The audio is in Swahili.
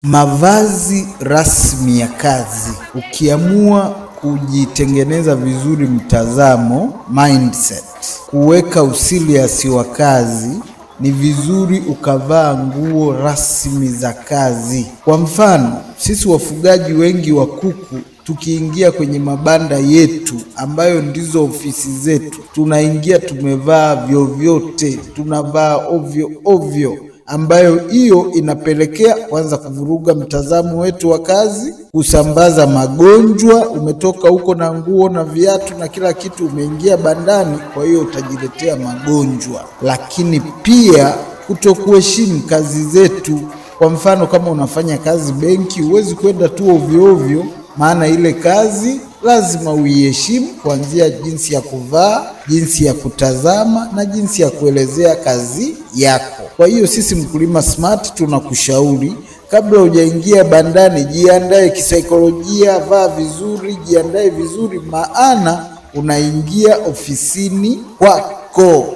Mavazi rasmi ya kazi. Ukiamua kujitengeneza vizuri mtazamo, mindset, kuweka usiliasi wa kazi, ni vizuri ukavaa nguo rasmi za kazi. Kwa mfano, sisi wafugaji wengi wa kuku tukiingia kwenye mabanda yetu ambayo ndizo ofisi zetu, tunaingia tumevaa vyovyote, tunavaa ovyo ovyo, ambayo hiyo inapelekea kwanza kuvuruga mtazamo wetu wa kazi, kusambaza magonjwa. Umetoka huko na nguo na viatu na kila kitu, umeingia bandani, kwa hiyo utajiletea magonjwa. Lakini pia kutokuheshimu kazi zetu. Kwa mfano, kama unafanya kazi benki, huwezi kwenda tu ovyo ovyo, maana ile kazi lazima uiheshimu, kuanzia jinsi ya kuvaa, jinsi ya kutazama na jinsi ya kuelezea kazi yako. Kwa hiyo sisi Mkulima Smart tunakushauri kabla hujaingia bandani, jiandae kisaikolojia, vaa vizuri, jiandae vizuri, maana unaingia ofisini kwako.